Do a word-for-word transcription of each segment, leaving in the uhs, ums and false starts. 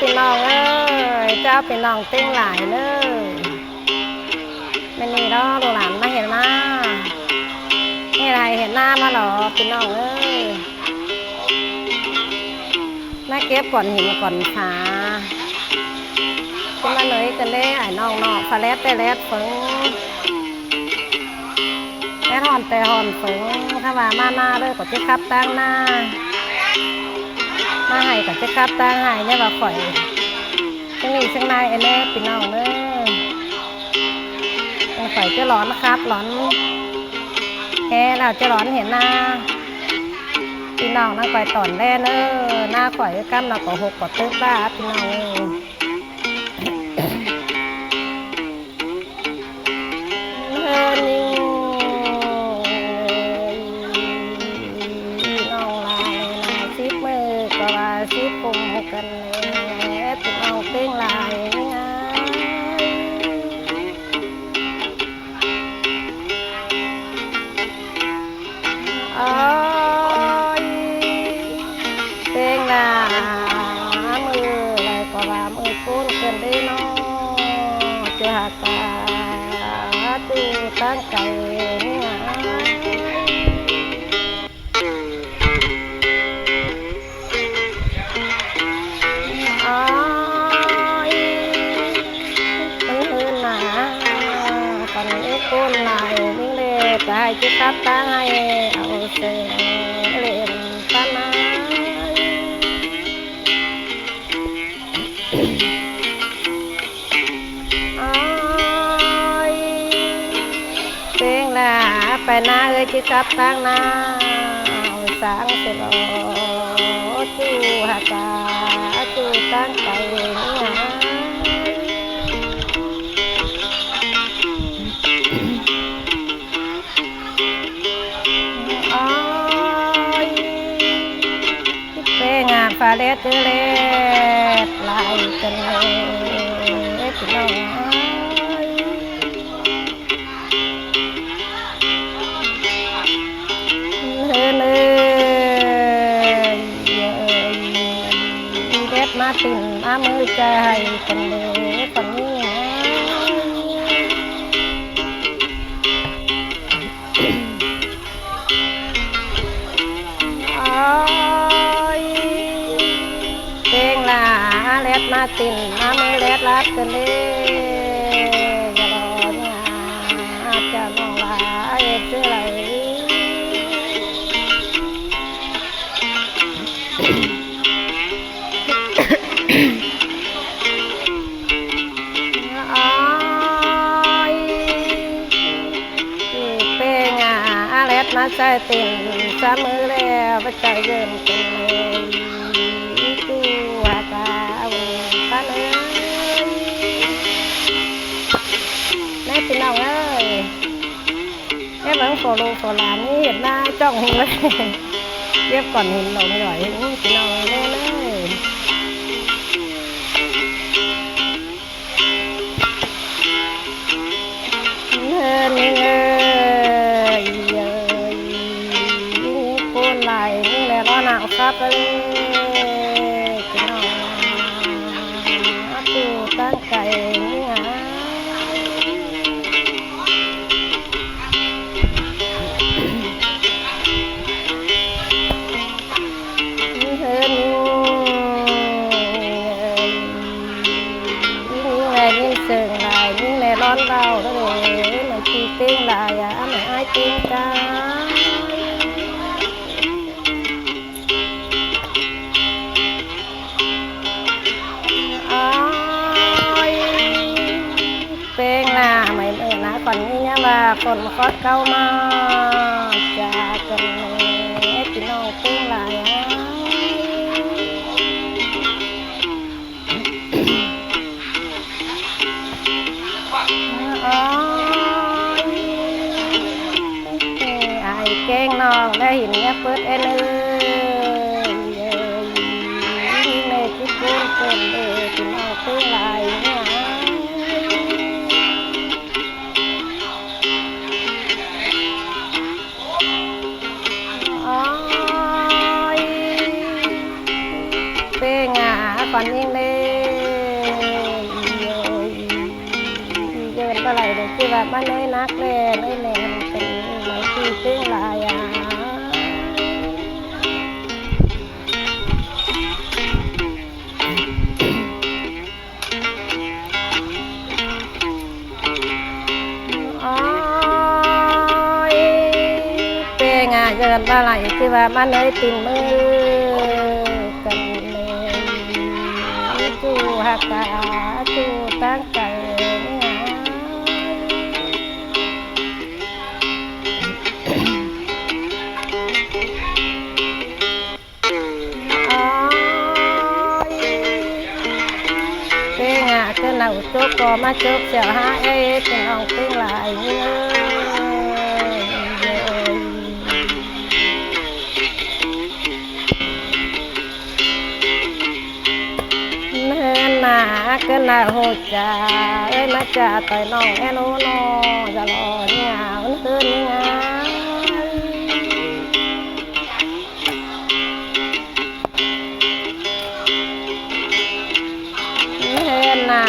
ꞌPi ꞌnọng ới, chảu ꞌpi ꞌnọng ꞌtếng lai ꞌnớ. ꞌMự ꞌnị lo ꞌlụk ꞌlan ꞌmá ꞌhệt ꞌná, ꞌhệt ꞌhại ꞌhệt ꞌná ꞌmá lo ꞌpi ꞌnọng ới. ꞌMá kếp cỏn hin cỏn phả. ꞌChớ ꞌmá ꞌnới căn đé ải ꞌnọng ꞌnọ, phả ꞌlét té ꞌlét phớng. ꞌLét ꞌhọn té ꞌhọn phớng. ꞌKhắm ꞌva ꞌmá ꞌná đé ꞌcọ ꞌchí khắp ꞌtáng ꞌná. ꞌMá ꞌhại ꞌcọ ꞌchí khắp ꞌtáng ꞌhại ꞌnhá ꞌva khỏi. ꞌSướng ꞌnị ꞌsướng ꞌnị ꞌnớ ꞌpi ꞌnọng ꞌnớ. Khỏi ꞌchí lón khắp lón. Hé ꞌlẹo ꞌchí lón ꞌhệt ꞌná. ꞌPi ꞌnọng ꞌnặn khỏi tỏn ꞌlé ꞌnớ. ꞌNá khỏi ꞌcắm ꞌnặn ꞌcọ hốc ꞌcọ tứp ꞌva ꞌpi ꞌnọng ới. ꞌNọng lai ꞌnạ síp ꞌmự ꞌcọ ꞌva síp ꞌcum căn ꞌnẹ, ꞌpi ꞌnọng ꞌtếng lai ꞌnị ꞌnớ. Ôi, ꞌpéng ꞌnạ, ꞌmự lai ꞌcọ ꞌva ꞌmự ꞌcốn căn đé ꞌnọ, ꞌchưa hảư ta ꞌchu ꞌtáng cay ꞌnị ꞌnạ. Ôi, ꞌmắn ꞌhướn ꞌnạ, cón ꞌcốn lai ꞌnị ꞌlẹ, ta ꞌchí khắp ꞌtáng ꞌhại au seng ꞌlẹn ꞌpá ꞌnạ. Ôi, ꞌpéng ꞌnạ, pay ꞌnạ ới, ꞌchí khắp ꞌtáng ꞌnạ, au sáng sửa lo, ꞌchu hảư ta ꞌchu ꞌtáng cay ꞌnị ꞌnạ. Ôi, ꞌpéng ꞌnạ, phả ꞌlét ꞌchớ ꞌlét lai căn ꞌnẹ, ꞌpi ꞌnọng ới. ꞌNớ ꞌnớ, ꞌlét ꞌmá tin ꞌmá ꞌmự ꞌchái căn ꞌnẹ, căn ꞌnị ꞌnạ. Ôi, ꞌpéng ꞌnạ, ꞌlét ꞌmá tin ꞌmá ꞌmự ꞌlét lát căn ꞌnẹ, ꞌdọn ꞌnạ, ꞌchạ ꞌnọng lai ꞌchớ lai. Ôi, ꞌpéng ꞌnạ, ꞌlét ꞌmá ꞌchái tin ꞌsướng ꞌmự ꞌlẹo, ꞌva ꞌchạ dơn căn ꞌnẹ, ꞌchu hảư ta au ꞌpá ꞌnớ. ꞌNé ꞌpi ꞌnọng ới. Ép ꞌmắn phủ ꞌlụk phủ ꞌlan ꞌnị ꞌhệt ꞌná ꞌchọng ꞌhịn ꞌlới. Ép cón hin lông dỏi ꞌhịn ꞌpi ꞌnọng ới ꞌnớ. ꞌNhính ơi, ꞌnhính ơi, ꞌnhính ꞌcốn lai ꞌnhính ꞌlẹ ꞌló nao khắp ới. ꞌPi ꞌnọng ꞌnạ, ꞌchu ꞌtáng cay ꞌnị ꞌnạ. ꞌNhính ơi, ꞌnhính ơi, ꞌnhính sương lai ꞌnhính ꞌlẹ ꞌlón ꞌvạu ꞌnớ, ꞌmắn ꞌchí ꞌtếng lai ꞌnạ, ꞌmắn ái ꞌtếng cá. Ôi, ꞌpéng ꞌnạ, ꞌmạy ꞌmự ꞌnạ cón ꞌnị ꞌnhá ꞌva cón khót cáu ꞌmá ꞌchạ căn ꞌnẹ, ꞌpi ꞌnọng ꞌtếng lai ꞌnạ. Ôi, ai kéng ꞌnọng ꞌlẹ ꞌhịn ꞌnhá pớt ên ới. Ơi, ꞌnị ꞌmá ꞌchí ꞌcốn căn ꞌnẹ, ꞌpi ꞌnọng ꞌtếng lai ꞌnạ. Ôi, ꞌpéng ꞌnạ, cón ꞌnhính ꞌlẹ ꞌmắn ꞌnới nắc ꞌlẹ ꞌnới ꞌmen căn ꞌmạy ꞌpi ꞌtếng lai a. Ói, ꞌpéng a, ꞌdơn ꞌva lai ꞌchư ꞌva ꞌmắn ꞌnới tin ꞌmự căn ꞌmen ꞌchu hák ca ꞌchu táng cai. Ói, ꞌpéng a, ꞌcọ nả ꞌchọ ꞌcọ ꞌmá ꞌchọ sẻo hák é ꞌpi ꞌnọng ꞌtếng lai ꞌnị ꞌới. ꞌNớ nả ꞌcọ nả ꞌhụ chaư ꞌới ꞌmá chaư ꞌtoi ꞌnọng é ꞌnớ ꞌnớ, da lo ꞌnhá ꞌnớ ꞌnhá. ꞌNớ nả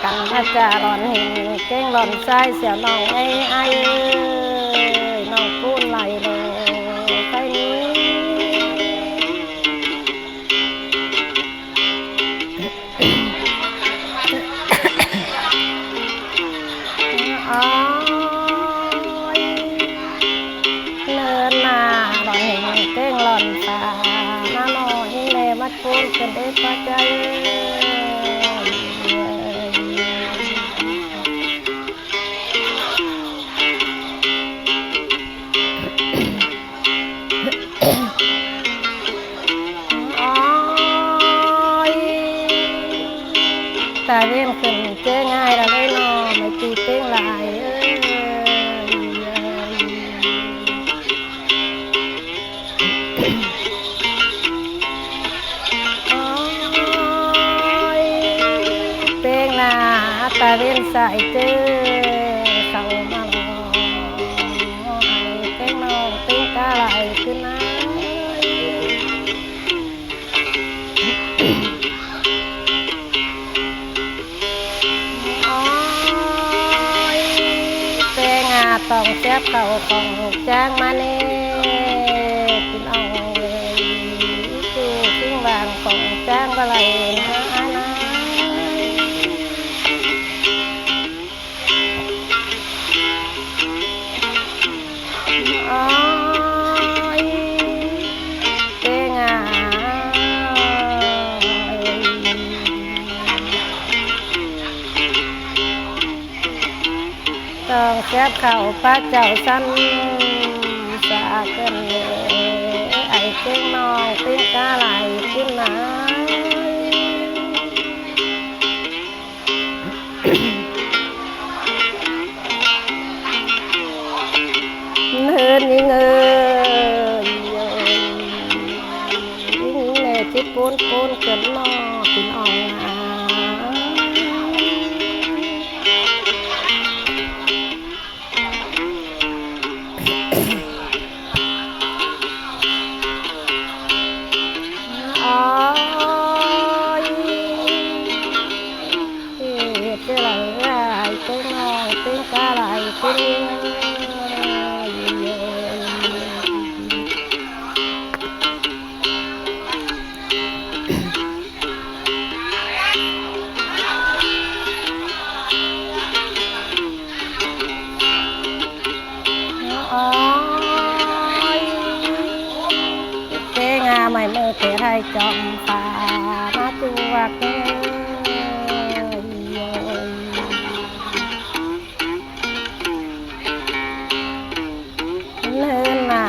căn ꞌmá chaư lon hin ꞌkếng lon ꞌsái sẻo ꞌnọng é ꞌnọng ꞌcốn lai lo ꞌkhạy ꞌnị. Ói, ꞌnớ nả lon hin ꞌkếng lon pha ꞌmá ꞌnọ ꞌnị ꞌlẹ ꞌmá ꞌcốn căn đé ꞌpá chaư. Ói, ta ꞌvến khửn ꞌchớ ꞌngai đa ꞌlới ꞌnọ, ꞌmạy ꞌpi ꞌtếng lai ới. Ói, ꞌpéng nả ta ꞌvến sai ꞌchớ khảu ꞌmá lo, ꞌpéng ꞌnọng ꞌtếng cá lai ꞌcứ ꞌnớ. Ói, ꞌpéng a, tỏng sép khảu khong ꞌcháng ꞌmá ꞌnị ꞌpi ꞌnọng ới. ꞌChu ꞌkhính vang khong ꞌcháng ꞌva lai ꞌnớ ꞌnớ. Ói, ꞌpéng a, tỏng sép khảu ꞌpá chảu săn sa căn ới, ꞌchớ ꞌnọng ꞌtếng cá lai ꞌcứ ꞌnớ. ꞌNớ ꞌnhính ới, ꞌnhính ꞌnẹ ꞌchí ꞌcốn ꞌcốn căn ꞌnọ ꞌpi ꞌnọng a. Ói, ꞌchớ lai ꞌchớ ꞌnọng ꞌtếng cá lai ꞌcứ ꞌnớ. Ói, ꞌpéng a, ꞌmạy ꞌmự ꞌtẹ ꞌhại chom pha ꞌmá ꞌchu ꞌvặc ꞌnớ. ꞌNớ nả,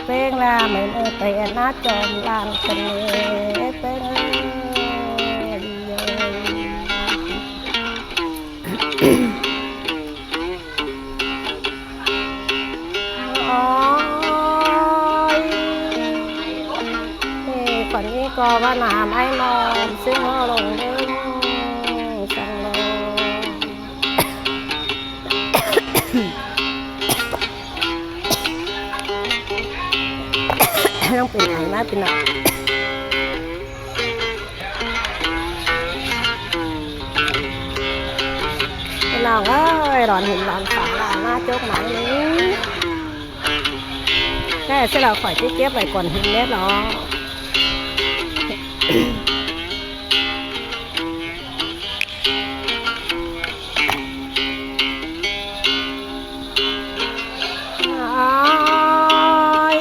ꞌpéng la ꞌmạy ꞌmự ꞌtẹ ꞌná chom lan căn ꞌnị ꞌpéng ơi. Ói, ê, khuôn ꞌnị ꞌcọ ꞌva nả ꞌmạy ꞌmom ꞌsướng ꞌhọ lông ꞌlớng săng lo. ꞌLống pên ải ꞌmá ꞌpi ꞌnọng. น้องเอ้ย หลอนหินหลอนฝาหลอนหน้าโจ๊กหมาเลย แค่เสร็จแล้วข่อยจะเก็บไว้ก่อนหินเล็ดหรอ โอ๊ย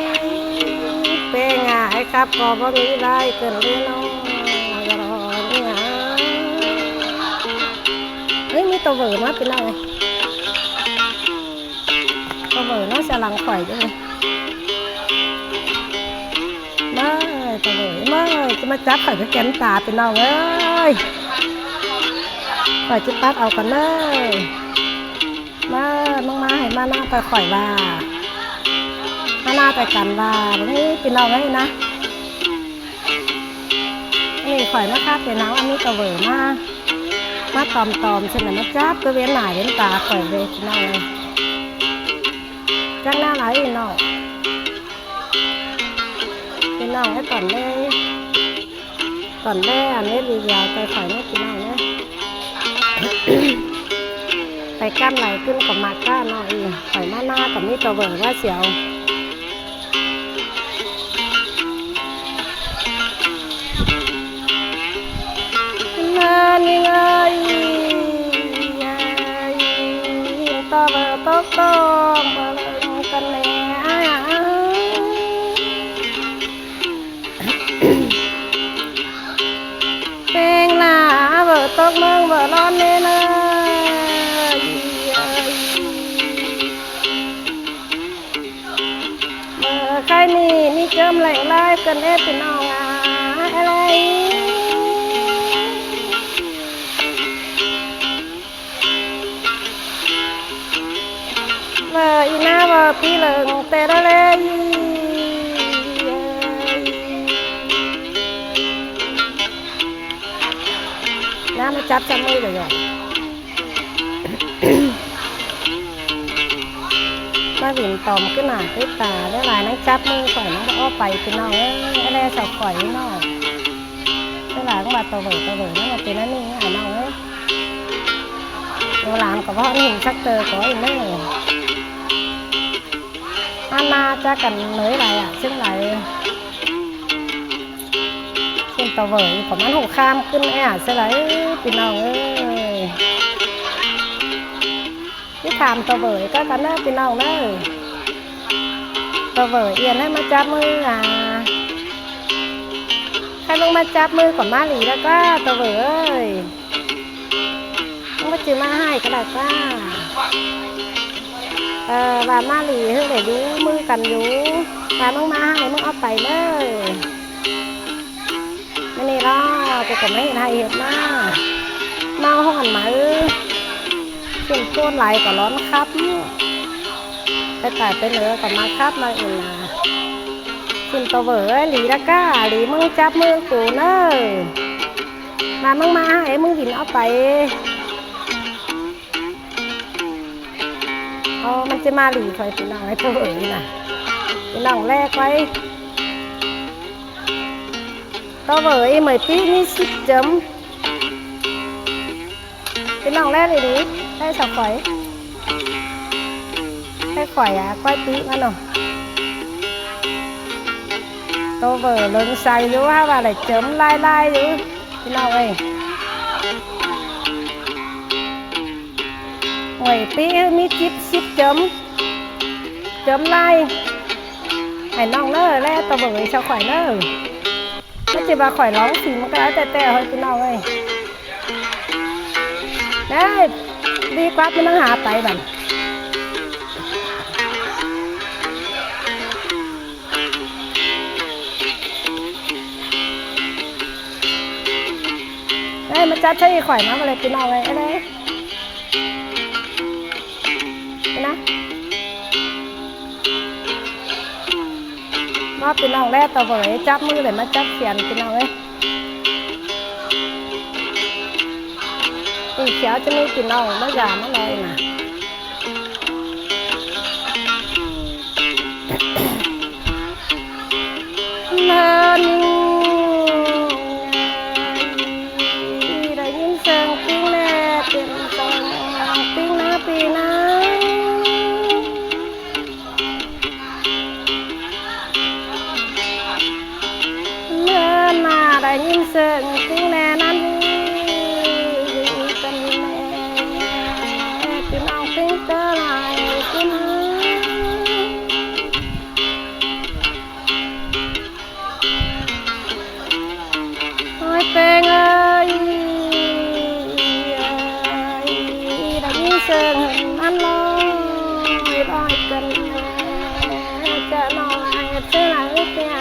เป็นไงครับ ก็บ่มีอะไรเกินเลยเนาะ อย่าร้องเนี่ย เฮ้ย มีตัวเบอร์มาเป็นอะไร ตัวเบอร์เนาะ สลังข่อยด้วย มา ตัวเบอร์ มา จะมาจับข่อยก็แกนตาเป็นน้องเอ้ย ข่อยจะปัดเอากันเลย มา มึงมาให้มาหน้าไปข่อยว่า มาหน้าไปกันว่า นี่เป็นน้องเอ้ยนะ นี่ข่อยมาคัดเป็นน้อง อันนี้ตัวเบอร์มา มาตอมๆ เสร็จแล้วมาจับก็เว้นหน้าเว้นตาข่อยเลยพี่น้องเอ้ย จักหน้าไหลเนาะ พี่น้องเอ้ย ตอนแรก ตอนแรกอันนี้รีวิวไปข่อยไม่พี่น้องเอ้ย ไปกั้นไหลขึ้นกับมาก้าเนาะอีก ข่อยมาหน้ากับนี่ตัวเบอร์ว่าเสียว นั่นไง ตาเบอร์ตกต้องมาเล่นกันแน่ เป็นหน้าเบอร์ตกเมืองเบอร์ร้อนแน่เลย เบอร์ใครนี่มีเจิมแหล่งไลฟ์กันแน่พี่น้องอ่ะ อะไร เบอร์อีหน้าเบอร์ปีเหลิงแต่ละเลย น้ำมาจับจับมือเดี๋ยวก่อน มาหวินตอมขึ้นหนาขึ้นตา ได้หลายนักจับมือข่อยนะ ก็อ้อไปพี่น้องเอ้ย อะไรสับข่อยน้อง ได้หลายก็มาตัวเบอร์ตัวเบอร์นะ มาเป็นอันนี้ไอ้น้องเอ้ย โบราณก็เพราะนี่สักเตอร์ก็อีกไม่เหมือน อันน่าจะกันเลยหลายอ่ะ ซึ่งหลาย เป็นตัวเบอร์ของมันหกข้ามขึ้นแอ่ะ เสียหลายพี่น้องเอ้ย ที่ถามตัวเบอร์ก็กันเนอะพี่น้องเนอะ ตัวเบอร์เอียนให้มาจับมืออ่ะ ให้มึงมาจับมือกับมาหลีแล้วก็ตัวเบอร์เอ้ย มึงก็จะมาให้ก็ได้ป้า เออ ว่ามาหลีเฮ้ย ได้ดูมือกันอยู่ ว่ามึงมาให้มึงเอาไปเลย ไม่นี่ล่ะ กูก็ไม่เห็นให้เห็นมา เมาห้องอันไหน ขึ้นโคตรไหลก็ร้อนครับ ไปตายไปเหนือก็มาครับมาอื่นนะ ขึ้นตัวเบอร์หลีละก้า หลีมึงจับมือกูเนอะ มามึงมาให้มึงหินเอาไป อ๋อ มันจะมาหลีถอยพี่น้องไอ้ตัวเบอร์นี่นะ พี่น้องแรกไว้ ตัวเบอร์อีเหมยปี้นี่สิบเจิม พี่น้องแรกเลยดิ ได้สักข่อย ได้ข่อยอ่ะ ก้อยปี๊มาหน่อย ตัวเบอร์เลิงใส่อยู่ ว่าว่าอะไรเจิมลายลายอยู่ พี่น้องเอ้ย หวยปี้มีจิ๊บสิบเจิม เจิมลาย ให้น้องเนอะ แล้วตัวเบอร์ชาวข่อยเนอะ มันจะมาข่อยร้องสิ มันก็แล้วแต่แต่เฮ้ยพี่น้องเอ้ย เอ้ย ดีกว่าพี่น้องหาไปบัด เอ้ย มาจัดใส่ข่อยนะ มาเลยพี่น้องเลย เอ้ย นะ มาพี่น้องแล้วตัวเบยจับมือเลย มาจับเขียนพี่น้องเอ้ย สีเขียวจะมีพี่น้องมายามอะไรนะ เนินได้ยินเสียงปิ้งแน่ เป็นเสียงปิ้ง ꞌSướng ꞌtếng ꞌnẹ ꞌnặn, ꞌpi ꞌnọng ꞌtếng ꞌcọ lai ꞌcứn. Ôi ꞌpéng ơi, đảy ꞌsướng ꞌnặn ꞌló, đòi căn, chả ꞌnọng ꞌhẹt ꞌsướng lai ꞌpéng.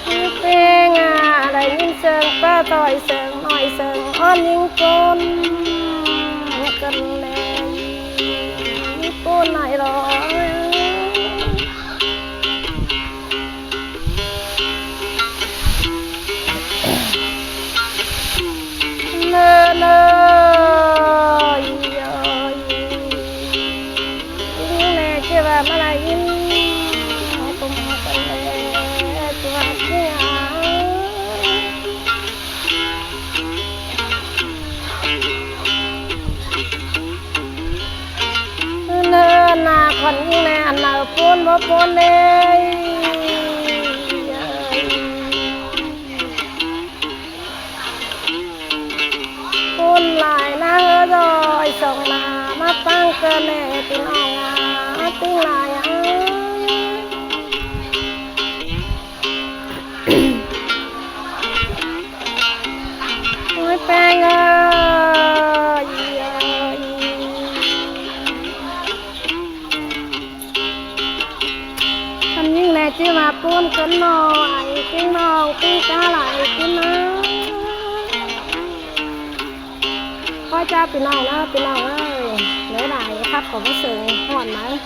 ꞌPéng ꞌnạ, đảy ꞌsướng ꞌpá ꞌtoi ꞌsướng ꞌnọi ꞌsướng ón ꞌnhính ꞌcốn, căn ꞌnẹ ꞌnhính ꞌcốn ꞌnọi ꞌló. ꞌNớ ꞌnớ, ꞌi ꞌi, ꞌnhính ꞌnẹ ꞌchí ꞌva ꞌmá lai ꞌnhính, ꞌcọ căn ꞌnẹ ꞌchí ꞌva ꞌchí ꞌnhính. ꞌNớ ꞌnạ, khon ꞌnhính ꞌnẹ ăn nả ꞌpốn báu ꞌpốn ꞌlế. ꞌPốn lai ꞌnạ ꞌhớ ꞌdọn song ꞌnạ ꞌmá ꞌpáng căn ꞌnẹ ꞌpi ꞌnọng ꞌnạ, ꞌtếng lai ꞌnạ. Ôi ꞌpéng ơi, ꞌi ꞌi, căn ꞌnhính ꞌnẹ ꞌchí ꞌva ꞌpốn căn ꞌnọi, ꞌtếng ꞌnọng ꞌtếng cá lai ꞌcứn ꞌnớ. Khói chả ꞌpi ꞌnọng ꞌnớ, ꞌpi ꞌnọng ơi, ꞌnớ lai khắp khong ꞌsướng ꞌhọn ꞌnớ.